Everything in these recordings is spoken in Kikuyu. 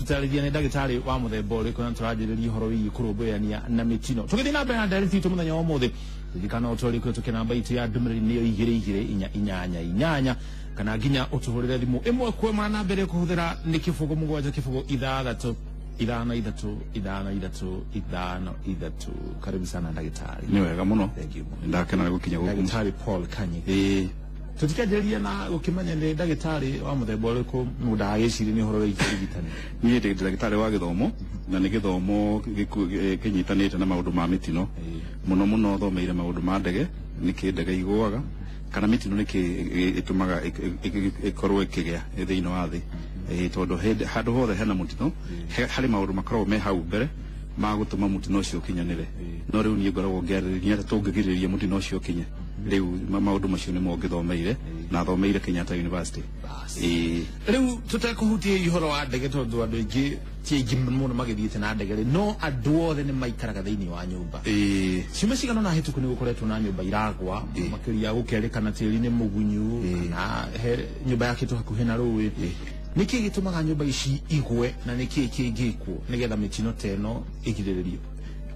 Tũtarĩria nĩ ndagĩtarĩ wa mũthemba ũrĩkũ na tũranjĩrĩria ũhoro wĩgiĩ kũrũmbũyania na mĩtino. Tũgĩthiĩ na mbere na ndereti itũ mũthenya wa ũmũthĩ, ririkana ũtwarĩ kũhĩtũkĩra namba itũ ya ndũmĩrĩri nĩyo 22488 kana nginya ũtũhũrĩre thimũ ĩmwe kwa ĩmwe na namba ĩrĩa ũkũhũthĩra nĩ 0 7 6 6 5 3 5 3 5 3. Karibu sana, ndagĩtarĩ. Nĩ wega mũno. Thank you mũno. Ndakena nĩ gũkinya gũkũ. Ndagĩtarĩ Paul Kanyi. Ĩĩ. Tũtikĩanjĩrĩria na gũkĩmenya nĩ ndagĩtarĩ wa mũthemba ũrĩkũ, mũndũ ndagagĩcirie nĩ ũhoro wĩgiĩ ũrigitani. Niĩ ndĩ ndagĩtarĩ wa gĩthomo na nĩ gĩthomo kĩnyitanĩte na maũndũ ma mĩtino. Mũno mũno thomeire maũndũ ma ndege, nĩkĩ ndege igũaga kana mĩtino nĩkĩ ĩtũmaga ĩkorwo ĩkĩgĩa thĩinĩ wa thĩ. Tondũ handũ hothe hena mũtino, harĩ maũndũ makoragwo me hau mbere ma gũtũma mũtino ũcio ũkinyanĩre. No rĩu niĩ ngoragwo ngĩarĩrĩria atĩ tũngĩgirĩrĩria mũtino ũcio ũkinye. Rĩu maũndũ macio nĩmo ngĩthomeire na thomeire Kenyatta University. Ĩĩ. Rĩu tũtekũhutia ũhoro wa ndege, tondũ andũ aingĩ ti aingĩ mũno magĩthiĩte na ndege rĩ, no andũ othe nĩ maikaraga thĩinĩ wa nyũmba. Ciumia cigana ũna hĩtũku nĩ gũkoretwo na nyũmba iragwa, makĩria gũkerĩkana tĩri nĩ mũgunyu kana he nyũmba yakĩtwo hakuhĩ na rũĩ. Nĩkĩ gĩtũmaga nyũmba ici igwe na nĩkĩ kĩngĩkwo nĩgetha mĩtino ta ĩno ĩgirĩrĩrio?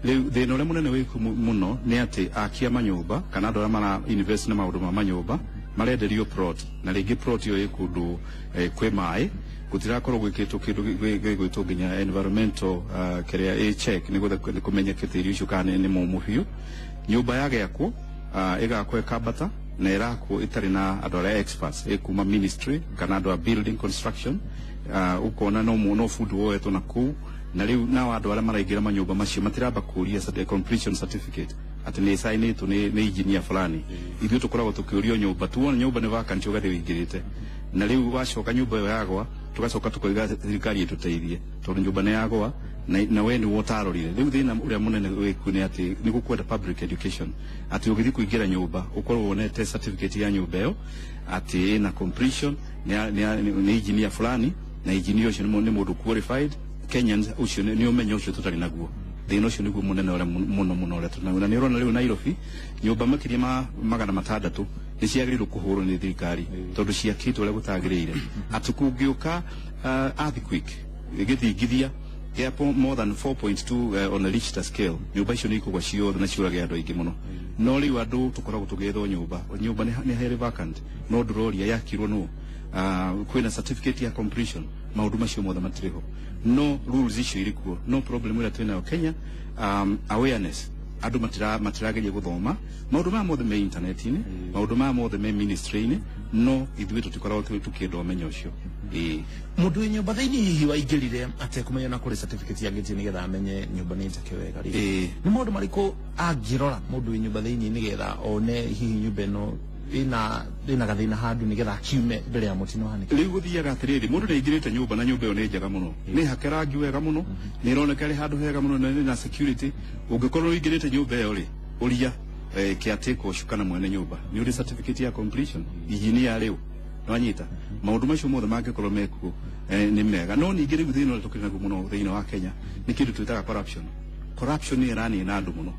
Rĩu thĩna ũrĩa mũnene wĩkuo mũno nĩ atĩ aki a manyũmba kana andũ arĩa mara invest na maũndũ ma manyũmba marenderio plot, na rĩngĩ plot ĩyo ĩ kũndũ kwĩ maĩ, gũtirakorwo gwĩkĩtwo kĩndũ gĩgwĩtwo nginya environmental kĩrĩa ĩ check nĩgetha kũmenyeke tĩri ũcio kana nĩ mũmũ biũ. Nyũmba yagĩakwo ĩgakwo ĩkambata na ĩrakwo ĩtarĩ na andũ arĩa experts ĩkuma ministry kana andũ a building construction, ũkona no bundi woetwo na kũu. Na rĩu nao andũ arĩa maraingĩra manyũmba macio matiramba kũria completion certificate atĩ nĩ ĩcainĩtwo nĩ engineer fulani. Ithuĩ tũkoragwo tũkĩũrio nyũmba, tuona nyũmba nĩ vacant, ũgathiĩ ũingĩrĩte, na rĩu wacoka nyũmba ĩyo yagwa, tũgacoka tũkoiga thirikari ĩtũteithie tondũ nyũmba nĩ yagwa na we nĩwe ũtarorire. Rĩu thĩna ũrĩa mũnene wĩkuo nĩ atĩ nĩ gũkwenda public education, atĩ ũgĩthiĩ kũingĩra nyũmba ũkorwo wonete certificate ya nyũmba ĩyo atĩ ĩna completion nĩ engineer fulani, na engineer ũcio nĩ mũndũ qualified Kenyans. Ũcio nĩ ũmenyo ũcio tũtarĩ naguo. Thĩna ũcio nĩguo mũnene ũrĩa mũno mũno ũrĩa tũrĩ naguo, na nĩ ũrona rĩu Nairobi nyũmba makĩria ma 600 nĩ ciagĩrĩirwo kũhũrwo nĩ thirikari tondũ ciakĩtwo ũrĩa gũtagĩrĩire, atĩ kũngĩũka earthquake, gĩthingithia kĩa more than 4.2 on a Richter scale, nyũmba icio nĩ ikũgwa ciothe na ciũrage andũ aingĩ mũno. No rĩu andũ tũkoragwo tũgĩethwo nyũmba nĩ harĩ vacant, no ndũroria yakirwo nũ, kwĩna certificate ya completion. Maũndũ macio mothe matirĩ ho, no rules icio irĩ kuo. No problem ĩrĩa twĩnayo Kenya, awareness, andũ matirageria gũthoma maũndũ maya mothe me internet-inĩ, maũndũ maya mothe me ministry-inĩ, no ithuĩ tũtikoragwo tũkĩenda ũmenyo ũcio. Ĩĩ. Mũndũ wĩ nyũmba thĩinĩ hihi waingĩrire atekũmenya na kũrĩ certificate yangĩtie nĩgetha amenye nyũmba nĩ njake wega rĩ, nĩ maũndũ marĩkũ angĩrora mũndũ wĩ nyũmba thĩinĩ nĩgetha one hihi nyũmba ĩno ĩna gathĩna handũ, nĩgetha akiume mbere ya mũtino ũhanĩke? Rĩu gũthiaga atĩrĩrĩ, mũndũ nĩ aingĩrĩte nyũmba na nyũmba ĩyo nĩ njega mũno, nĩ hake rangi wega mũno, nĩ ĩroneka ĩrĩ handũ hega mũno na ĩna security. Ũngĩkorwo ũingĩrĩte nyũmba ĩyo rĩ, ũria caretaker ũcio kana mwene nyũmba, nĩ ũrĩ certificate ya completion, engineer rĩu nwanyita maũndũ macio mothe mangĩkorwo mekuo nĩ mega. No ningĩ rĩu thĩna ũrĩa tũkĩrĩ naguo mũno thĩinĩ wa Kenya nĩ kĩndũ twĩtaga corruption. Corruption nĩ ĩranina andũ mũno,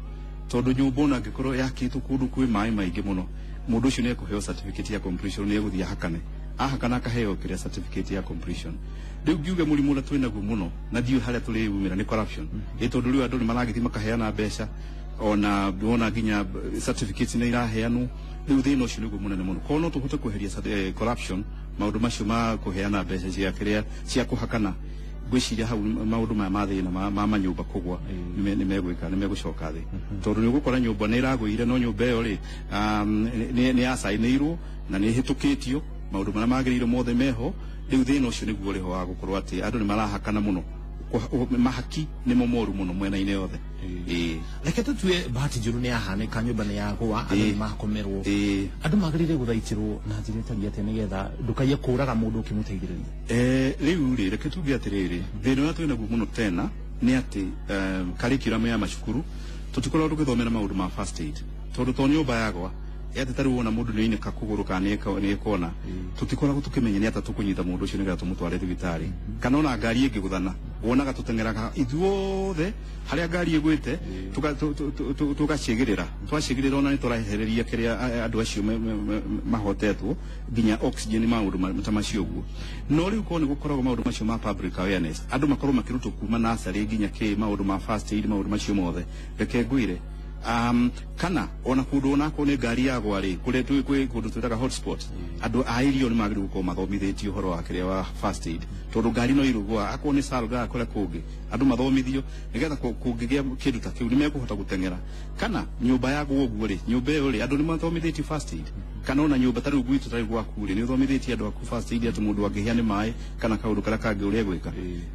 tondũ nyũmba ona angĩkorwo yakĩtwo kũndũ kwĩ maĩ maingĩ mũno, mũndũ ũcio nĩ ekũheo certificate ya completion, nĩ egũthiĩ ahakane, ahakana akaheo kĩrĩa certificate ya completion. Rĩu ngiuge mũrimũ ũrĩa twĩ naguo mũno na ndiũĩ harĩa tũrĩumĩra nĩ corruption, ĩ tondũ rĩu andũ nĩ maragĩthiĩ makaheana mbeca, ona wona nginya certificates nĩ iraheanwo. Rĩu thĩna ũcio nĩguo mũnene mũno. Korwo no tũhote kweheria corruption, maũndũ macio ma kũheana mbeca cia kĩrĩa cia kũhakana, ngwĩciria hau maũndũ maya ma thĩna ma manyũmba kũgwa nĩ megwĩka nĩ megũcoka thĩ, tondũ nĩ ũgũkora nyũmba nĩ ĩragũire, no nyũmba ĩyo rĩ, nĩ yacainĩirwo na nĩ ĩhĩtũkĩtio maũndũ marĩa magĩrĩire mothe meho. Rĩu thĩna ũcio nĩguo ũrĩ ho wa gũkorwo atĩ andũ nĩ marahakana mũno. Mahaki nĩmo moru mũno mwena-inĩ yothe. Ĩĩ. Reke tũtue bahati njũru nĩ yahanĩka, nyũmba nĩ yagũa, andũ nĩ makomerwo. Andũ magĩrĩire gũthaitĩrwo na njĩra ĩtariĩ atĩa nĩgetha ndũkaiye kũraga mũndũ ũkĩmũteithĩrĩria? Rĩu rĩ, reke tuge atĩrĩrĩ, thĩna ũrĩa twĩ naguo mũno tena nĩ atĩ curriculum ya macukuru tũtikoragwo tũgĩthomera maũndũ ma first aid, tondũ to nyũmba yagwa atĩ tarĩu wona mũndũ nĩ oinĩka kũgũrũ kana nĩ ekona, tũtikoragwo tũkĩmenya nĩ atĩa tũkũnyita mũndũ ũcio nĩgetha tũmũtware thibitarĩ, kana ona ngari ĩngĩgũthana. Wonaga tũteng'eraga ithuothe harĩa ngari ĩgwĩte, tũgacigĩrĩra, twacigĩrĩra ona nĩ tũrahereria kĩrĩa andũ acio mahotetwo nginya oxygen, maũndũ ta macio ũguo. No rĩu korwo nĩ gũkoragwo maũndũ macio ma public awareness, andũ makorwo makĩrutwo kuma nursery nginya kĩ maũndũ ma first aid, maũndũ macio mothe, reke ngwĩre, kana ona kũndũ onakorwo nĩ ngari yagwa rĩ, kũrĩa kwĩ kũndũ twĩtaga hotspot, andũ a irio nĩ magĩrĩirwo gũkorwo mathomithĩtio ũhoro wa kĩrĩa wa first aid, tondũ ngari no irũgwa, akorwo nĩ Salga kũrĩa kũngĩ, andũ mathomithio nĩgetha kũngĩgĩa kĩndũ ta kĩu nĩ mekũhota gũteng'era. Kana nyũmba yagwo ũguo rĩ, nyũmba ĩyo rĩ, andũ nĩ mathomithĩtio first aid? Kana ona nyũmba ta rĩu gwitũ, ta rĩu gwaku rĩ, nĩ ũthomithĩtie andũ aku first aid, atĩ mũndũ angĩhĩa nĩ maĩ kana kaũndũ karĩa kangĩ ũrĩa egwĩka?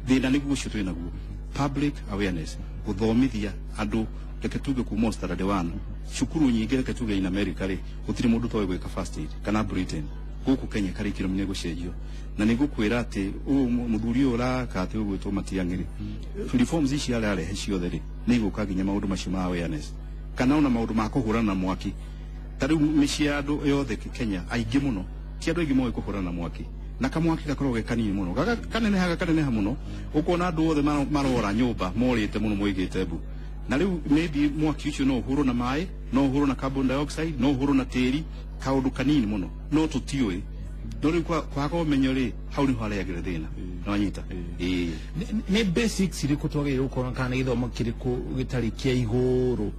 Thĩna nĩguo ũcio twĩ naguo, public awareness, gũthomithia andũ, reke tuge kuma standard one cukuru nyingĩ. Reke tuge in America rĩ, gũtirĩ mũndũ toĩ gwĩka first aid, kana Britain. Gũkũ Kenya curriculum nĩ gũcenjio, na nĩ ngũkwĩra atĩ ũyũ mũthuri ũyũ ũraka atĩ ũgwĩtwo Matiang'i rĩ, reforms ici ararehe ciothe rĩ, nĩ igũka nginya maũndũ macio ma awareness, kana ona maũndũ ma kũhũrana na mwaki. Ta rĩu mĩciĩ ya andũ yothe Kenya, aingĩ mũno, ti andũ aingĩ moĩ kũhũrana na mwaki, na kamwaki gakoragwo ge kanini mũno, gaga kaneneha gakaneneha mũno, ũkona andũ othe marora nyũmba morĩte mũno, moigĩte mbu. Na rĩu maybe mwaki ũcio no ũhũrwo na maĩ, no ũhũrwo na carbon dioxide, no ũhũrwo na tĩri, kaũndũ kanini mũno, no tũtiũĩ. No rĩu kwaga ũmenyo rĩ, hau nĩho harehagĩra thĩna. Nĩwanyita? Ĩĩ. Nĩ basics irĩkũ twagĩrĩirwo gũkorwo, kana nĩ gĩthomo kĩrĩkũ gĩtarĩ kĩa igũrũ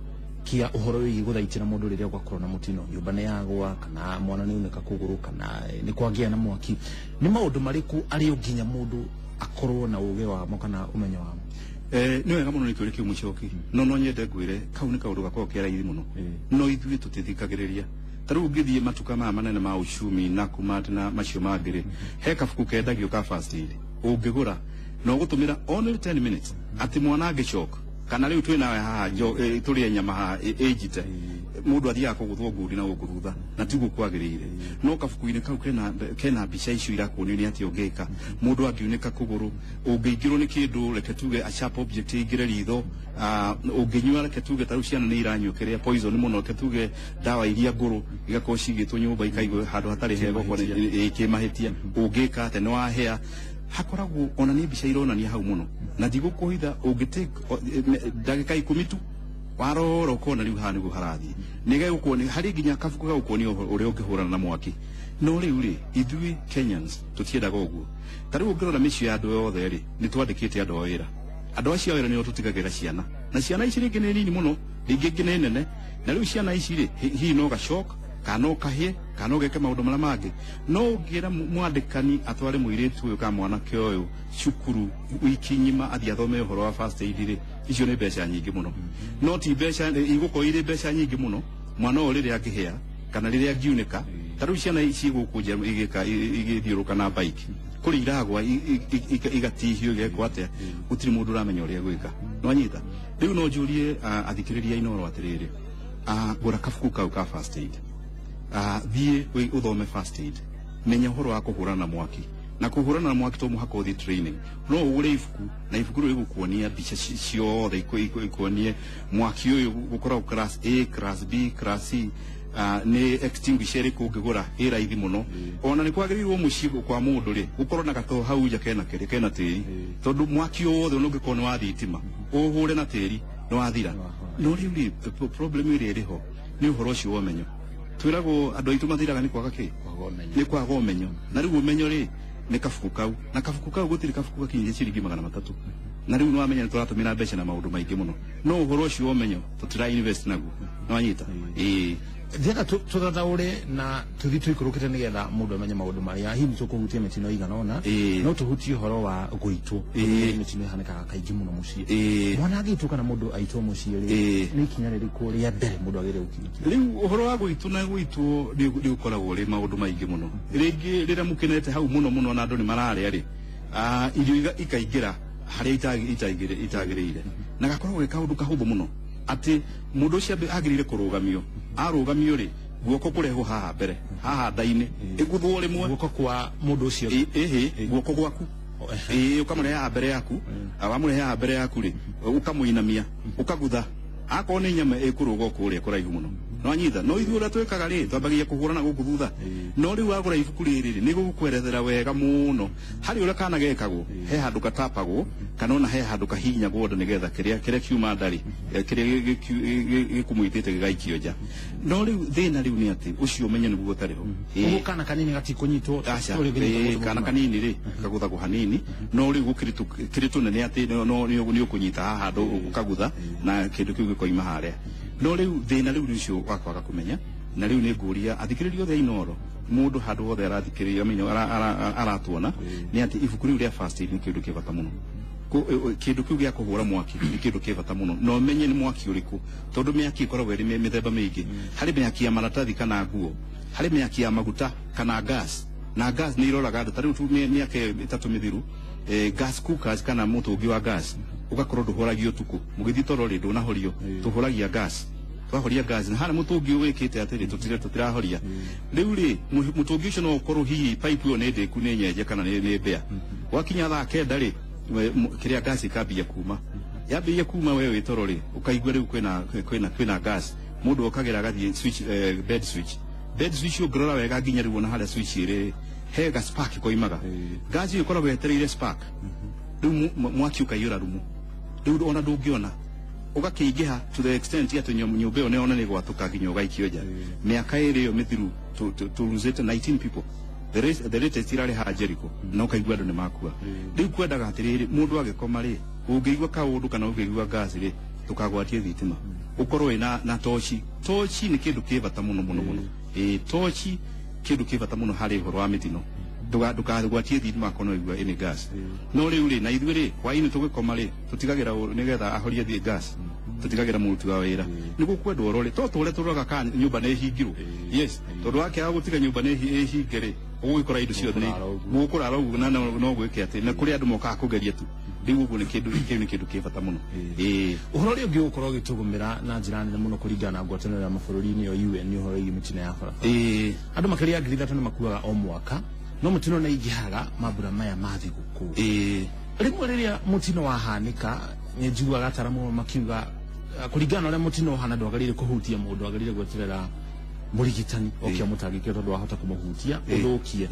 kĩa ũhoro wĩgiĩ gũthaitĩra mũndũ rĩrĩa gwakorwo na mũtino, nyũmba nĩ yagwa, kana mwana nĩ unĩka kũgũrũ, kana nĩ kwagĩa na mwaki? Nĩ maũndũ marĩkũ arĩ o nginya mũndũ akorwo na ũgĩ wamo kana ũmenyo wamo? Nĩ wega mũno nĩ kĩũria kĩu, Mũcoki. No nyende ngwĩre kau nĩ kaũndũ gakoragwo ke raithi mũno, no ithuĩ tũtithikagĩrĩria. Ta rĩu ũngĩthiĩ matuka maya manene ma uchumi na Nakumatt na macio mangĩ rĩ, he kabuku kendagio ka first aid, ũngĩgũra na ũgũtũmĩra only 10 minutes, atĩ mwana angĩcoka, kana rĩu twĩ nawe haha tũrĩe nyama haha ĩnjite, mũndũ athiaga kũgũthwo ngundi na gũkũ thutha, na tiguo kwagĩrĩire. No kabuku-inĩ kau kena mbica icio irakuonia nĩ atĩa ũngĩka mũndũ angiunĩka kũgũrũ, ũngĩingĩrwo nĩ kĩndũ, reke tuge a sharp object ĩingĩre ritho, ũngĩnyua, reke tuge ta rĩu ciana nĩ iranyua kĩrĩa poison mũno, reke tuge ndawa iria ngũrũ igakorwo cigĩtwo nyũmba, ikaigwo handũ hatarĩ hega, okorwo kĩmahĩtia, ũngĩka atĩa, nĩ wahĩa. Hakoragwo ona nĩ mbica ironania hau mũno, na ndigũkũhitha, ũngĩ ndagĩka 10 tu warora ũkona rĩu haha nĩguo harathiĩ, nĩgegũkuonia harĩ nginya kabuku gagũkuonia ũrĩa ũngĩhũrana na mwaki. No rĩu rĩ, ithuĩ Kenyans tũtiendaga ũguo. Ta rĩu ũngĩrora mĩciĩ ya andũ yothe rĩ, nĩ twandĩkĩte andũ a wĩra. Andũ acio a wĩra nĩo tũtigagĩra ciana, na ciana ici rĩngĩ nĩ nini mũno, rĩngĩ ingĩ nĩ nene. Na rĩu ciana ici rĩ, hihi no gacok, kana no kahĩe, kana no geke maũndũ marĩa mangĩ. No ũngĩra mwandĩkani atware mũirĩtu ũyũ kana mwanake ũyũ cukuru wiki ng'ima athiĩ athome ũhoro wa first aid rĩ, icio nĩ mbeca nyingĩ mũno. No ti mbeca igũkorwo irĩ mbeca nyingĩ mũno mwana ũyũ rĩrĩa angĩhĩa kana rĩrĩa angiunĩka. Ta rĩu ciana ici gũkũ nja igĩka igĩthiũrũka na bike, kũrĩ iragwa igatihio, igekwo atĩa, gũtirĩ mũndũ ũramenya ũrĩa gwĩka. Nĩwanyita? Rĩu no njũrie athikĩrĩria Inooro atĩrĩrĩ, gũra kabuku kau ka first aid, thiĩ ũthome first aid, menya ũhoro wa kũhũrana na mwaki. Na kũhũrana na mwaki to mũhaka ũthiĩ training, no ũgũre ibuku, na ibuku rĩu rĩgũkuonia mbica ciothe, ikuonie mwaki ũyũ gũkoragwo class A, class B, class C, nĩ extinguisher ĩrĩkũ ũngĩgũra ĩ raithi mũno. Ona nĩ kwagĩrĩirwo mũciĩ kwa mũndũ rĩ, gũkorwo na gatoo hau nja kena kĩrĩa kena tĩri, tondũ mwaki o wothe ona ũngĩkorwo nĩ wa thitima, ũhũre na tĩri nĩ wathira. No rĩu rĩ, problem ĩrĩa ĩrĩ ho nĩ ũhoro ũcio wa ũmenyo. Twĩragwo andũ aitũ mathiraga nĩ kwaga kĩ? Kwaga ũmenyo. Nĩ kwaga ũmenyo. Na rĩu ũmenyo rĩ, nĩ kabuku kau, na kabuku kau gũtirĩ kabuku gakinyĩrie ciringi 300. Na rĩu nĩwamenya nĩ tũratũmĩra mbeca na maũndũ maingĩ mũno, no ũhoro ũcio wa ũmenyo tũtira invest naguo. Nĩwanyita? Ĩĩ. Ndienda tũthathaũre na tũthiĩ tũikũrũkĩte nĩgetha mũndũ amenye maũndũ marĩa hihi nĩ tũkũhutia mĩtino ĩigana ũna. No tũhutie ũhoro wa gũitwo. Mĩtino ĩhanĩkaga kaingĩ mũno mũciĩ. Mwana angĩitwo kana mũndũ aitwo mũciĩ rĩ, nĩ ikinya rĩrĩkũ rĩa mbere mũndũ agĩrĩire gũkinyũkia? Rĩu ũhoro wa gũitwo na gũitwo nĩ ũkoragwo ũrĩ maũndũ maingĩ mũno. Rĩngĩ rĩrĩa mũkenete hau mũno mũno na andũ nĩ mararĩa rĩ, irio ikaingĩra harĩa itagĩrĩire, na gakoragwo ge kaũndũ kahũthũ mũno, atĩ mũndũ ũcio agĩrĩire kũrũgamio. Arũgamio rĩ, guoko kũrehwo haha mbere, haha nda-inĩ, ĩguthwo rĩmwe. Guoko kwa mũndũ ũcio? Ĩhĩ, guoko gwaku. Oh, ehe. Ĩĩ, ũkamũrehe haha mbere yaku. Wamũrehe haha mbere yaku rĩ, ũkamũinamia, ũkagutha, akorwo nĩ nyama ĩkũrũga kũrĩa kũraihu mũno. No anyita no ithuĩ ũrĩa twĩkaga rĩ, twambagia kũhũrana gũkũ thutha. No rĩu wagũra ibuku rĩrĩ rĩ, nĩ gũgũkwerethera wega mũno harĩ ũrĩa kana gekagwo, he handũ gatapagwo kana ona he handũ kahihinyagwo nda nĩgetha kĩrĩa kiuma nda rĩ, kĩrĩa gĩkũmũitĩte gĩgaikio nja. No rĩu thĩna rĩu nĩ atĩ ũcio ũmenyo nĩguo ũtarĩ ho. Ũguo kana kanini gatikũnyitwo? Aca, kana kanini rĩ kagũthagwo hanini, no rĩu gũkĩrĩ tũnene atĩ no nĩ ũkũnyita haha handũ ũkagutha na kĩndũ kĩu gĩkoima harĩa. No rĩu thĩna rĩu nĩ ũcio wa kwaga kũmenya. Na rĩu nĩ ngũria athikĩrĩria othe a Inooro, mũndũ handũ hothe arathikĩrĩria aratuona, nĩ atĩ ibuku rĩu rĩa first aid nĩ kĩndũ kĩ bata mũno. Kĩndũ kĩu gĩa kũhũra mwaki nĩ kĩndũ kĩ bata mũno, na ũmenye nĩ mwaki ũrĩkũ, tondũ mĩaki ĩkoragwo ĩrĩ mĩthemba mĩingĩ. Harĩ mĩaki ya maratathi kana nguo, harĩ mĩaki ya maguta kana gas, na gas nĩ iroraga andũ. Ta rĩu tu mĩaka 3 mĩthiru, gas cookers kana mũtũngi wa gas ũgakorwo ndũhoragio ũtukũ, mũgĩthiĩ toro rĩ ndũnahorio, tũhoragia gas, twahoria gas na harĩa mũtũngi wĩkĩte atĩrĩ, tũtirahoria. Rĩu rĩ mũtũngi ũcio no ũkorwo hihi pipe ĩyo nĩ ndĩku, nĩ nyenje kana nĩ mbĩa. Gwakinya thaa 9 rĩ, kĩrĩa gas ĩkambia kuma, yambĩrĩria kuma we wĩ toro rĩ, ũkaigua rĩu kwĩna gas. Mũndũ okagĩra agathiĩ switch, bed switch, bed switch ũngĩrora wega nginya rĩu ona harĩa switch ĩrĩ he ga spark koimaga. Gas ĩyo ĩkoragwo yetereire spark, rĩu mwaki ũkaiyũra rumu, rĩu ona ndũngĩona, ũgakĩingĩha to the extent atĩ nyũmba ĩyo nĩona nĩ gwatũka nginya ũgaikio nja. Mĩaka 2 ĩyo mĩthiru tũruzĩte 19 people. The latest irarĩ haha Jericho, na ũkaigua andũ nĩ makua. Rĩu kwendaga atĩrĩrĩ, mũndũ agĩkoma rĩ, ũngĩigua kaũndũ kana ũngĩigua gas rĩ, ndũkagwatie thitima, ũkorwo wĩna na toci. Toci nĩ kĩndũ kĩ bata mũno mũno mũno. Toci kĩndũ kĩ bata mũno harĩ ũhoro wa mĩtino. Ndũkagwatie thitima akorwo no ũigua ĩnĩ gas. No rĩu rĩ, na ithuĩ rĩ, hwaĩ-inĩ tũgĩkoma rĩ, tũtigagĩra nĩgetha ahorie gas, tũtigagĩra mũruti wa wĩra. Nĩ gũkwendwo ũrore to tũrĩa tũroraga kana nyũmba nĩ ĩhingirwo. Yes, tondũ wakĩaga gũtiga nyũmba nĩ ĩhinge rĩ, ũgũgĩkora indo ciothe nĩ mũkũrara ũguo, na no gwĩke atĩ na kũrĩ andũ mokaga kũgeria tu. Rĩu ũguo nĩ kĩndũ kĩu nĩ kĩndũ kĩ bata mũno. Ũhoro ũrĩa ũngĩ ũgũkorwo ũgĩtũgũmĩra na njĩra nene mũno kũringana na ngwatanĩro ya mabũrũri-inĩ ya UN nĩ ũhoro wĩgiĩ mĩtino ya barabara. Andũ makĩria ya 3,000 nĩ makuaga o mwaka, no mũtino nĩ aingĩhaga mambura maya ma thigũkũ. Rĩmwe rĩrĩa mũtino wahanĩka, nĩ njiguaga ataramu makiuga kũringana na ũrĩa mũtino ũhana ndwagĩrĩire kũhutia mũndũ, wagĩrĩire gweterera mũrigitani oke amũtangĩke tondũ wahota kũmũhutia ũthũkie.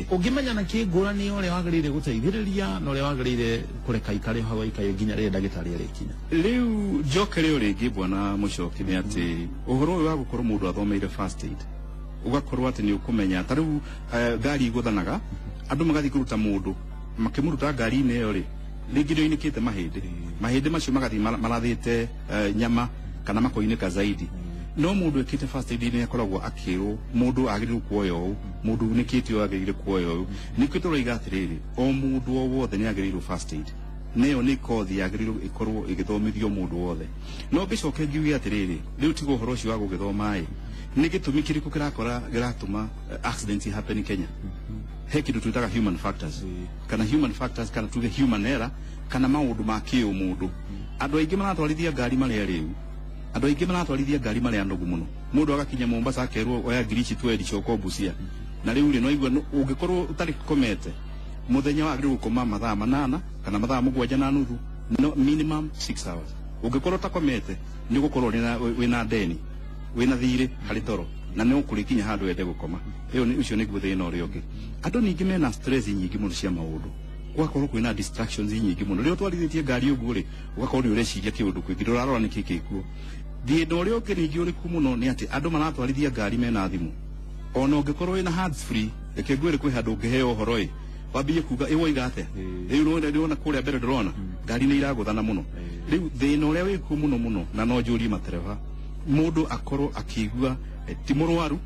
Ũngĩmenya na kĩ ngũrani ũrĩa wagĩrĩire gũteithĩrĩria na ũrĩa wagĩrĩire kũreka ikare hau aikare nginya rĩrĩa ndagĩtarĩ arĩkinya? Rĩu njokere o rĩngĩ, bwana Mũcoki, nĩ atĩ ũhoro ũyũ wa gũkorwo mũndũ athomeire first aid, ũgakorwo atĩ nĩ ũkũmenya ta rĩu ngari igũthanaga, andũ magathiĩ kũruta mũndũ, makĩmũruta ngari-inĩ ĩyo rĩ, rĩngĩ nĩ oinĩkĩte mahĩndĩ, mahĩndĩ macio magathiĩ marathĩte nyama kana makoinĩka zaidi. No mũndũ ĩkĩte first aid nĩ akoragwo akĩrwo mũndũ agĩrĩirwo kuoya ũũ, mũndũ unĩkĩte ũyũ agĩrĩire kuoya ũũ. Nĩkĩo tũroiga atĩrĩrĩ, o mũndũ o wothe nĩ agĩrĩirwo first aid, neyo nĩ kothi yagĩrĩirwo ĩkorwo ĩgĩthomithio mũndũ wothe. No ngĩcoke ngiuge atĩrĩrĩ, rĩu tiga ũhoro ũcio wa gũgĩthoma ĩ, nĩ gĩtũmi kĩrĩkũ kĩrakora kĩratũma accidents happen Kenya? He kĩndũ twĩtaga human factors, kana human factors kana tuge human error, kana maũndũ ma kĩũmũndũ. Andũ aingĩ maratwarithia ngari marĩ arĩu, andũ aingĩ maratwarithia ngari marĩ anogu mũno. Mũndũ agakinya Mombasa akerwo oya ngiri ici twendi coka Busia, na rĩu rĩ no igua ũngĩkorwo ũtarĩ komete mũthenya, wagĩrĩirwo gũkoma mathaa 8 kana mathaa 7.5, no minimum 6 hours. Ũngĩkorwo ũtakomete nĩ ũgũkorwo wĩna ndeni, wĩna thirĩ harĩ toro, na nĩ ũkũrĩkinya handũ wende gũkoma. Ĩyo nĩ ũcio nĩguo thĩna ũrĩa ũngĩ. Andũ ningĩ mena stress nyingĩ mũno cia maũndũ, gũgakorwo kwĩna distractions nyingĩ mũno. Rĩrĩa ũtwarithĩtie ngari ũguo rĩ, ũgakorwo nĩ ũreciria kĩũndũ kĩngĩ, ndũrarora nĩkĩ gĩkuo. Thĩna ũrĩa ũngĩ ningĩ ũrĩku mũno nĩ atĩ andũ maratwarithia ngari mena thimũ. Ona ũngĩkorwo wĩna hands free, reke ngwĩre kwĩ handũ ũngĩheo ũhoro ĩ, wambie kuga ĩ woiga atĩa. Rĩu nĩwona kũrĩa mbere ndũrona ngari nĩ iragũthana mũno. Rĩu thĩna ũrĩa wĩkuo mũno mũno, na no njũrie matereba, mũndũ akorwo akĩigua ti mũrwaru,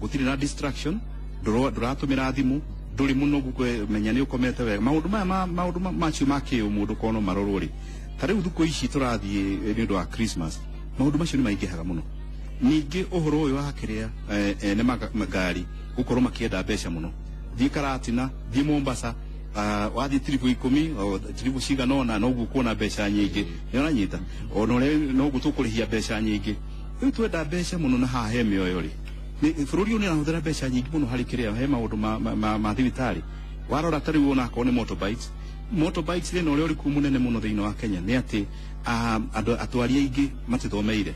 gũtirĩ na distraction, ndũratũmĩra thimũ, ndũrĩ mũnogu, menya nĩ ũkomete wega. Maũndũ maya maũndũ macio ma kĩũmũndũ korwo no marorwo rĩ, ta rĩu thukũ ici tũrathiĩ nĩ ũndũ wa Christmas, maũndũ macio nĩ maingĩhaga mũno. Ningĩ ũhoro ũyũ wa kĩrĩa ene ngari gũkorwo makĩenda mbeca mũno, thiĩ Karatina, thiĩ Mombasa, wathiĩ tiribu 10 o tiribu cigana ũna, noguo kuona mbeca nyingĩ. Nĩ ũranyita? Ona ũrĩa noguo tũkũrĩhia mbeca nyingĩ. Rĩu twenda mbeca mũno, na haha he mĩoyo rĩ, bũrũri ũyũ nĩ ũrahũthĩra mbeca nyingĩ mũno harĩ kĩrĩa he maũndũ ma thibitarĩ. Warora ta rĩu onakorwo nĩ motorbikes, motorbikes thĩna ũrĩa ũrĩ kuo mũnene mũno thĩinĩ wa Kenya nĩ atĩ andũ atwari aingĩ matithomeire.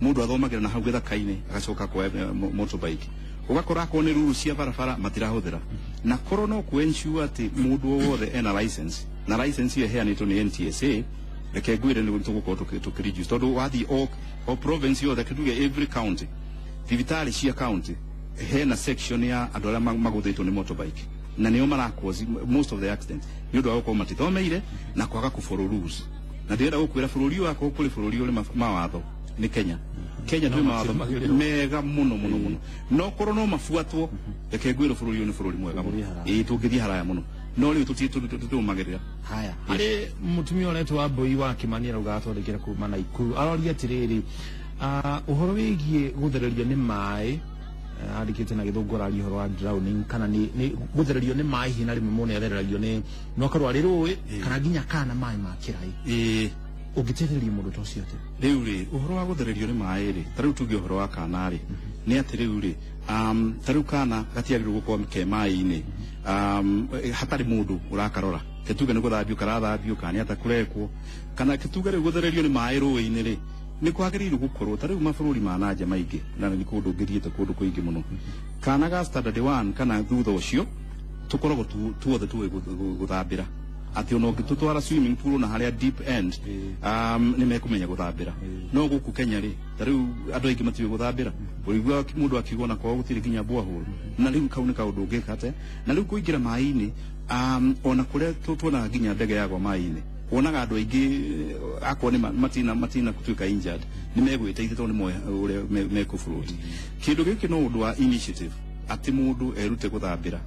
Mundu athomagira na hau githaka-ini agacoka kwa motorbike, ugakora akorwo nĩ ruru cia barabara matirahuthira, na korwo no ku ensure ati mundu wothe ena license, na license iyo iheanĩtwo nĩ NTSA. Reke ngwĩre, nĩ tũgũkorwo tũkĩ reduce, tondũ wathiĩ o province yothe, tuge every county, thibitarĩ cia county hena section ya andũ arĩa magũthĩtwo nĩ motorbike, na nĩo mara cause most of the accidents nĩ ũndũ wa gũkorwo matithomeire na kwaga kũ follow rules. Na ndĩrenda gũkwĩra, bũrũri ũyũ akorwo kũrĩ bũrũri ũrĩ mawatho nĩ Kenya. Kenya twĩ mawatho mega mũno mũno mũno, no korwo no mabuatwo, reke ngwĩre, bũrũri ũyũ nĩ bũrũri mwega mũno. Ĩĩ, tũngĩthiĩ haraya mũno, no rĩu tũtirũmagĩrĩra. Haya, harĩ mũtumia ũretwo wa Mbui wa Kimani arauga atwandĩkĩra kuma Naikuru, aroria atĩrĩrĩ, ũhoro wĩgiĩ gũthererio nĩ maĩ, andĩkĩte na Gĩthũngũ, araria ũhoro wa drowning, kana nĩ gũthererio nĩ maĩ hihi, na rĩmwe mũndũ nĩathereragio nĩ no akorwo arĩ rũĩ kana nginya kana maĩ ma kĩraĩ. Ũngĩteithĩrĩria mũndũ ta ũcio atĩa? Rĩu rĩ, ũhoro wa gũthererio nĩ maĩ rĩ, ta rĩu tuge ũhoro wa kana rĩ, nĩ atĩ rĩu rĩ, ta rĩu kana gatiagĩrĩirwo gũkorwo ke maĩ-inĩ hatarĩ mũndũ ũrakarora. Ke tuge nĩ gũthambio karathambio, kana nĩ ata kũrekwo, kana ke tuge rĩu gũthererio nĩ maĩ rũĩ-inĩ rĩ, nĩ kwagĩrĩirwo gũkorwo ta rĩu mabũrũri ma nanja maingĩ, na nĩ kũndũ ngĩthiĩte kũndũ kũingĩ mũno, kana ga standard 1 kana thutha ũcio tũkoragwo tuothe tũĩ gũthambĩra, atĩ ona ũngĩtũtwara swimming pool na harĩa deep end, nĩ mekũmenya gũthambĩra. No gũkũ Kenya rĩ, ta rĩu andũ aingĩ matiũĩ gũthambĩra. Ũrĩigua mũndũ akiuga ona kwao gũtirĩ nginya borehole, na rĩu kau nĩ kaũndũ ũngĩka atĩa? Na rĩu kũingĩra maĩ-inĩ, ona kũrĩa tuonaga nginya ndege yagwa maĩ-inĩ, wonaga andũ aingĩ, akorwo nĩ matina gũtuĩka injured, nĩ megwĩteithia tondũ nĩ moĩ ũrĩa mekũ float. Kĩndũ gĩkĩ no ũndũ wa initiative, atĩ mũndũ erute gũthambĩra.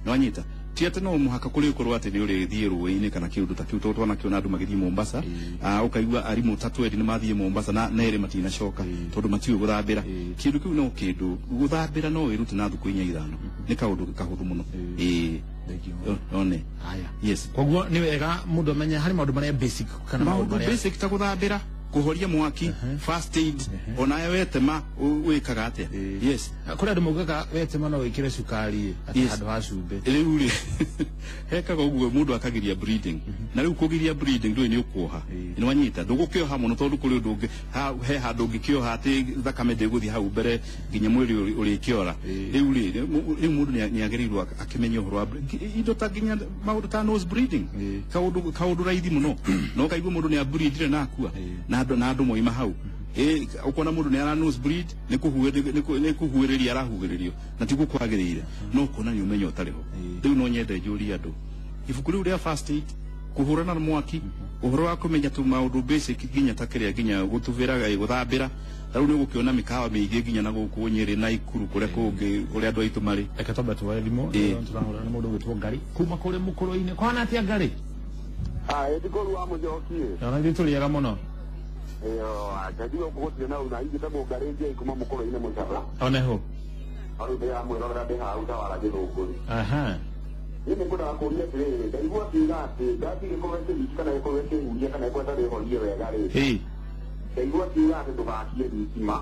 Nĩwanyita? Ti atĩ no mũhaka kũrĩ ũkorwo atĩ nĩ ũrĩthiĩ rũĩ-inĩ kana kĩũndũ ta kĩu, tondũ twanakĩona andũ magĩthiĩ Mombasa, ũkaigua arimũ ta twendi nĩ mathiĩ Mombasa na nerĩ matinacoka tondũ matiũĩ gũthambĩra. Kĩndũ kĩu no kĩndũ gũthambĩra no wĩrute na thukũ inya ithano, nĩ kaũndũ kahũthũ mũno, ĩĩ. Thank you. One. Haya. Yes. Koguo nĩ wega mũndũ amenye harĩ maũndũ marĩa basic kana maũndũ maũndũ marĩa basic ta gũthambĩra, kũhoria mwaki, first aid, onawe wetema wĩkaga atĩa. Yes. Kũrĩ andũ maugaga wetema no wĩkĩre cukari atĩ handũ ha cumbĩ. Rĩu rĩ, hekaga ũguo mũndũ akagiria bleeding, na rĩu kũgiria bleeding ndũĩ nĩ ũkuoha. Nĩ wanyita? Ndũgũkĩoha mũno, tondũ kũrĩ ũndũ ũngĩ he handũ ũngĩkĩoha atĩ thakame ndĩgũthiĩ hau mbere nginya mwĩrĩ ũrĩkĩora. Rĩu rĩ, rĩu mũndũ nĩ agĩrĩirwo akĩmenye ũhoro wa indo ta nginya maũndũ ta nose bleeding, kaũndũ raithi mũno, no kaigua mũndũ nĩ ableedire na akua, na andũ moima hau. Ĩ, ũkona mũndũ nĩ ara nose bleed, nĩ kũhuĩrĩria arahuhĩrĩrio na tiguo kwagĩrĩire, no ũkona nĩ ũmenyo ũtarĩ ho. Rĩu no nyende njũrie andũ ibuku rĩu rĩa first aid, kũhũrana na mwaki, ũhoro wa kũmenya tu maũndũ basic, nginya ta kĩrĩa nginya gũtubĩraga, gũthambĩra. Ta rĩu nĩ ũgũkĩona mĩkawa mĩingĩ nginya na gũkũ Nyĩrĩ na Ikuru, kũrĩa kũngĩ kũrĩa andũ aitũ marĩ. Reke twambe tuoe thimũ. Tũrahũrana na mũndũ ũgwĩtwo Ngari kuma kũrĩa mũkũrũ-inĩ. Kwana atĩa, Ngari? Ah, ĩndĩ wa mũjoki. Ona ithuĩ tũrĩega mũno. Ĩyo, anjagia gũkũ gũtirĩ na una ingĩtagwo Ngarĩ Njei kuma mũkũrũ-inĩ mũcaba. Oneho. Rĩu ndĩramwĩrorera ndĩ hau tawara gĩthũngũri. Niĩ nĩ ngwendaga kũũria atĩrĩrĩ, ndaigua akiuga atĩ ngasi ĩgĩkorwo ĩkĩhiki kana ĩgĩkorwo ĩkĩhuria kana ĩkorwo ĩtarĩ horie wega rĩ, ndaigua akiuga atĩ ndũgakie thitima.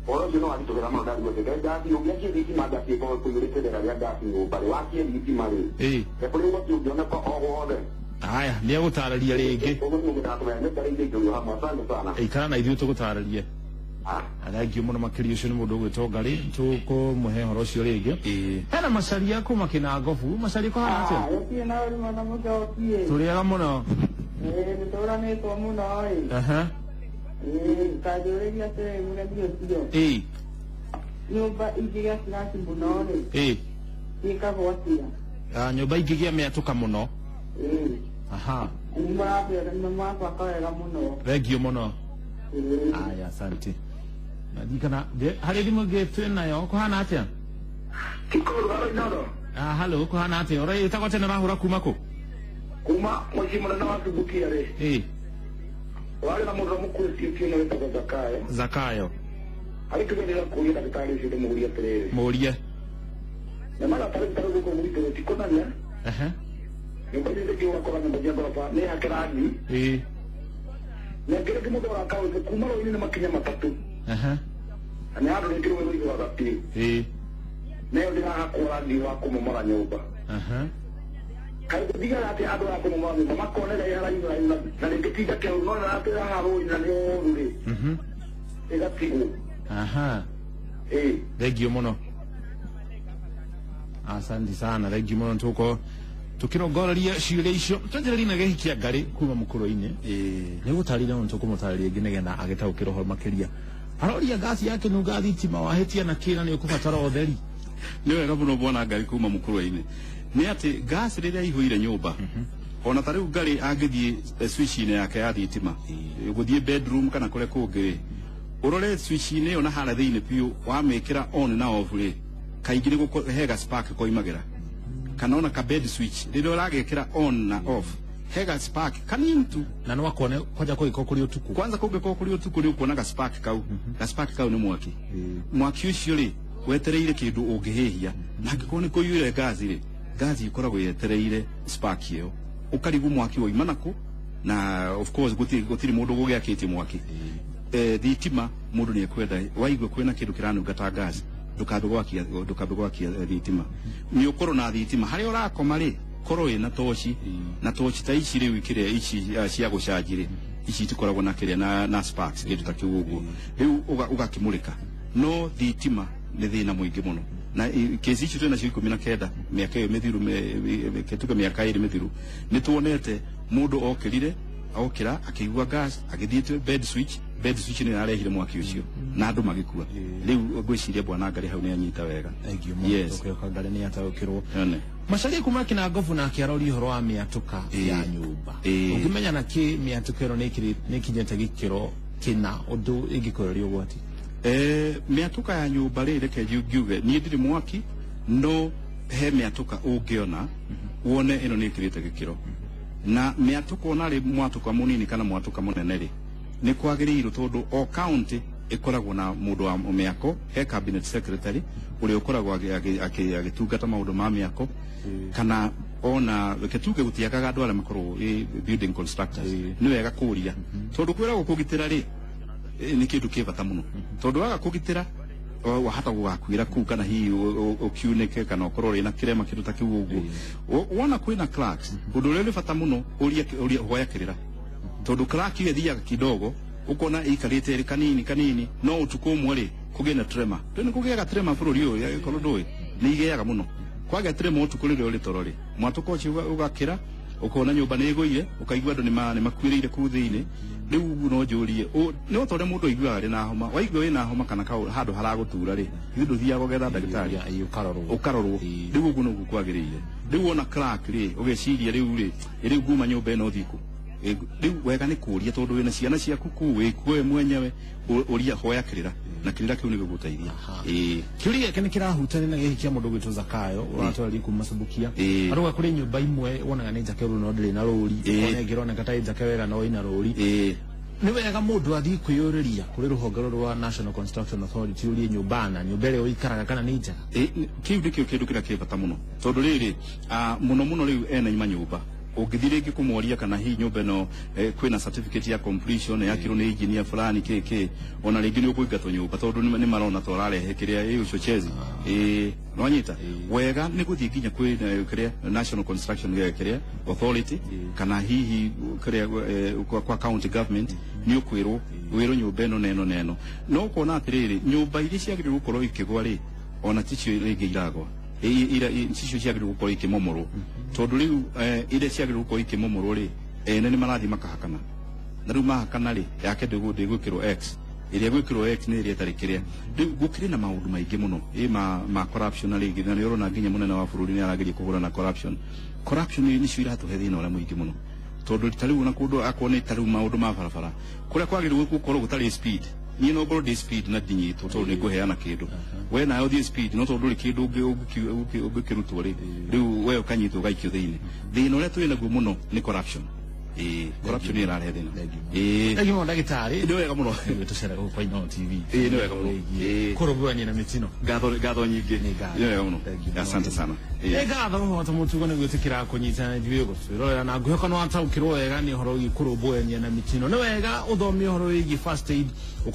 Ũhoro ũcio no waritũhĩra mũno. Ndarigwo atĩ ngasi ũngĩakia thitima, ngasi ĩkorwo kũiyũrĩte rĩera rĩa ngasi nyũmba rĩ, wakie thitima rĩ, kũrĩ ũgwati ũngĩoneka o wothe? Haya, nĩ egũtarĩria rĩngĩ. Ũguo nĩguo ngwendaga kũmenya. Nĩ Ngarĩ Njei hamwe. Asante sana. Ikara na ithuĩ tũgũtarĩrie. Thengio mũno makĩria. Ũcio nĩ mũndũ ũgwĩtwo Ngarĩ, tũkũmũhe ũhoro ũcio rĩngĩ. Hena Macaria kuma Kĩnangobu. Macaria, kũhana atĩa? Gũtirĩ na ũru mũno, mũcokie. Tũrĩega mũno. Ĩĩ, nĩtũranĩtwo mũno ĩ. Ĩĩ, kanjũrĩria atĩrĩ, mũremi ũcio, nyũmba ingĩgĩa flash mũno rĩ, ciĩkagwo atĩa? Ah, nyũmba ingĩgĩa mĩatũka mũno? Ĩĩ. Nĩ mũrabaka wega mũno. Thengio mũno. Ĩĩ. Aya, asante. Naririkana harĩ thimũ ĩngĩ twĩ nayo. Kũhana atĩa? Kikoru haro inoro. Ah, hello, kũhana atĩa? Ũrĩtagwo atĩa na ũrahũra kuma kũ? Kuma mũciĩ mũnene wa Subukia rĩ, warĩ na mũndũ mũkuĩtie kĩno wĩtagwo Zakayo. Zakayo. Harĩ kĩũria ndĩrenda kũũria ndagĩtarĩ ũcio, ndĩmũũrie atĩrĩrĩ. Mũũrie. Nyonaga tarĩu tarĩu gũkũ gwitũ ti kũnene, nyũmba iria ingĩ ũgakora nyũmba cia ngoroba nĩ hake rangi, na rĩngĩ mũndũ araka ũndũ kuma rũĩ-inĩ nĩ makinya 3, na nĩ handũ rĩngĩ rũĩ rũihũraga biũ, nayo ndĩrahakwo rangi wa kũmomora nyũmba. Kaĩ gũthiaga atĩ andũ a kũmomora nyũmba makonera ĩ haraihu haraihu, na rĩngĩ ti njake ũru, no atĩ haha rũĩ na nĩ ũru rĩ? Ĩgatigwo. Aha. Ĩĩ. Thank you mũno, asante sana, thank you mũno. Tuko tukirongoreria ciũria icio twenjererie na gĩhikia ngarĩ kuma mũkũrũ-inĩ. Nĩ gũtarĩria no tũkũmũtarĩria ĩngĩ nĩgetha agĩtaũkĩrwo ũhoro makĩria. Aroria ngasi yakĩnunga thitima wahĩtia na kĩra nĩ ũkũbatara ũtheri. Nĩ wega mũno bwana ngari kuma mũkũrũ-inĩ. Nĩ atĩ gas rĩrĩa ihũire nyũmba, ona ta rĩu ngarĩ angĩthiĩ switch-inĩ yake ya thitima, gũthiĩ bedroom kana kũrĩa kũngĩ rĩ, ũrore switch-inĩ ĩyo na harĩa thĩinĩ biũ, wamĩkĩra on na off rĩ, kaingĩ nĩ hega spark koimagĩra, kana ona ka bed switch rĩrĩa ũragĩkĩra on na off hega spark kanini tu. Na no akone kwanja kũngĩkorwo kũrĩ ũtukũ. Kwanza kũngĩkorwo kũrĩ ũtukũ nĩ ũkuona ga spark kau. Ga spark kau nĩ mwaki. Mwaki ũcio rĩ wetereire kĩndũ ũngĩhĩhia, na angĩkorwo nĩ kũiyũire ngazi rĩ, ngazi ĩkoragwo yetereire spark ĩyo, ũkarigwo mwaki waima nakũ, na of course gũtirĩ mũndũ gũgĩakĩtie mwaki. Thitima mũndũ nĩ ekwenda waigua kwĩna kĩndũ kĩranunga ta ngazi, ndũkambe gwakia thitima. Nĩ ũkorwo na thitima harĩa ũrakoma rĩ, korwo wĩna toci, na toci ta ici rĩu kĩrĩa ici cia gũcanji rĩ, ici itikoragwo na kĩrĩa na sparks kĩndũ ta kĩu ũguo, rĩu ũgakĩmũrĩka. No thitima nĩ thĩna mũingĩ mũno, na kesi icio twĩ nacio 19 mĩaka ĩyo mĩthiru, tuge mĩaka 2 mĩthiru, nĩ tuonete mũndũ okĩrire okĩra akĩigua gas agĩthiĩ bed switch, bed switch nĩ yarehire mwaki ũcio na andũ magĩkua. Rĩu ngwĩciria bwana ngarĩ hau nĩ anyita wega. Thank you mũno. Yes. Tũkĩhoka ngarĩ nĩ ataũkĩrwo. Yone. Macaria kuma kina ngobu nake aroria ũhoro wa mĩatũka ya nyũmba. Ũngĩmenya na kĩ mĩatũka ĩno nĩ ĩkinyĩte gĩkĩro kĩna ũndũ ĩngĩkũreria ũgwati? Mĩatũka ya nyũmba rĩ, reke ngiuge niĩ ndirĩ mwaki, no he mĩatũka ũngĩona wone ĩno nĩ ĩkĩrĩte gĩkĩro. Na mĩatũka ona rĩ, mwatũka mũnini kana mwatũka mũnene rĩ, nĩ kwagĩrĩirwo tondũ o county ĩkoragwo na mũndũ wa mĩako, he cabinet secretary ũrĩa ũkoragwo agĩtungata maũndũ ma mĩako, kana ona reke tuge gũtiagaga andũ arĩa makoragwo building constructors. Nĩ wega kũria tondũ kwĩragwo kũgitĩra rĩ nĩ kĩndũ kĩ bata mũno, tondũ waga kũgitĩra wahota gũgakuĩra kũu, kana hihi ũkiunĩke, kana ũkorwo wĩna kĩrema kĩndũ ta kĩu ũguo. Wona kwĩna cracks, ũndũ ũrĩa ũrĩ bata mũno ũria hoya kĩrĩra, tondũ crack ĩyo ĩthiaga kidogo, ũkona ĩikarĩte ĩrĩ kanini kanini, no ũtukũ ũmwe rĩ kũgĩe na tremor. Ndũĩ nĩ kũgĩaga tremor bũrũri ũyũ, ĩkorwo ndũĩ nĩ igĩaga mũno. Kwagĩa tremor ũtukũ rĩrĩa ũrĩ toro rĩ, mwatũka ũcio ũgakĩra ũkona nyũmba nĩ ĩgũire, ũkaigua andũ nĩ makuĩrĩire kũu thĩinĩ. Rĩu no njũrie, nĩ ta ũrĩa mũndũ aiguaga arĩ na homa, waigua wĩna homa kana handũ haragũtura rĩ, ithuĩ ndũthiaga ũgetha ndagĩtarĩ, ũkarorwo. Rĩu ũguo noguo kwagĩrĩire. Rĩu wona crack rĩ, ũgeciria rĩu rĩ, rĩu nguma nyũmba ĩno thiĩ kũ? Rĩu wega nĩ kũria, tondũ wĩna ciana ciaku kũu, wĩ kuo we mwenyewe, ũria hoya kĩrĩra, na kĩrĩra kĩu nĩ gĩgũteithia. Kĩũria gĩake nĩ kĩrahutania na gĩkĩ kĩa mũndũ gwĩtwo Zakayo ũratwarĩria kuma Subukia. Arauga kũrĩ nyũmba imwe wonaga nĩ njake ũru no ndĩrĩ na rũri, ona ĩngĩ ĩroneka ta ĩ njake wega no ĩna rũri. Nĩ wega mũndũ athiĩ kwĩyũrĩria kũrĩ rũhonge rũrũ rwa National Construction Authority ũrie nyũmba na nyũmba ĩrĩa ũikaraga kana nĩ njega. Kĩu nĩkĩo kĩndũ kĩrĩa kĩ bata mũno, tondũ rĩrĩ mũno mũno rĩu ene manyũmba ũngĩthiĩ rĩngĩ kũmoria kana hihi nyũmba ĩno kwĩna certificate ya completion yakirwo nĩ engineer fulani kĩ kĩ, ona rĩngĩ nĩ ũkũingatwo nyũmba tondũ nĩ marona ta ũrarehe kĩrĩa ũcochezi. Nĩwanyita wega nĩ gũthiĩ nginya kwĩ kĩrĩa National Construction kĩrĩa Authority, kana hihi kĩrĩa kwa county government, nĩ ũkwĩrwo wĩrwo nyũmba ĩno na ĩno na ĩno. No ũkona atĩrĩrĩ, nyũmba iria ciagĩrĩirwo gũkorwo ikĩgwa rĩ, ona ticio rĩngĩ iragwa, ticio ciagĩrĩirwo gũkorwo ikĩmomorwo, tondũ rĩu iria ciagĩrĩirwo gũkorwo ikĩmomorwo rĩ, ene nĩ marathiĩ makahakana, na rĩu mahakana rĩ, yake ndĩgwĩkĩrwo X, ĩrĩa gwĩkĩrwo X nĩ ĩrĩa ĩtarĩ kĩrĩa. Rĩu gũkĩrĩ na maũndũ maingĩ mũno ma corruption na rĩngĩ, na nĩ ũrona nginya mũnene wa bũrũri nĩ arageria kũhũrana na corruption. Corruption nĩcio iratũhe thĩna ũrĩa mũingĩ mũno, tondũ ta rĩu ona kũndũ akorwo nĩ ta rĩu maũndũ ma barabara kũrĩa kwagĩrĩirwo gũkorwo gũtarĩ speed, niĩ no ngorwo ndĩ speed na ndinyitwo tondũ nĩ ngũheana kĩndũ, we nawe ũthiĩ speed no tondũ ndũrĩ kĩndũ ũngĩkĩrutwo rĩ, rĩu we ũkanyitwo ũgaikio thĩinĩ. Thĩna ũrĩa twĩ naguo mũno nĩ corruption. Corruption nĩ ĩrarehe thĩna. Thank you mũno ndagĩtarĩ. Nĩ wega mũno. Tũcere gũkũ kwa Inooro TV. Nĩ wega mũno. Kũrũmbũyania na mĩtino. Ngatho nyingĩ. Nĩ Nĩ wega mũno. Asante sana. Nĩ ngatho mũno mũtugo nĩ gwĩtĩkĩra kũnyitana ithuĩ gũtwĩrorera, na ngwĩhoka nĩ wataũkĩrwo wega nĩ ũhoro wĩgiĩ kũrũmbũyania na mĩtino. Nĩ wega ũthome ũhoro wĩgiĩ first aid.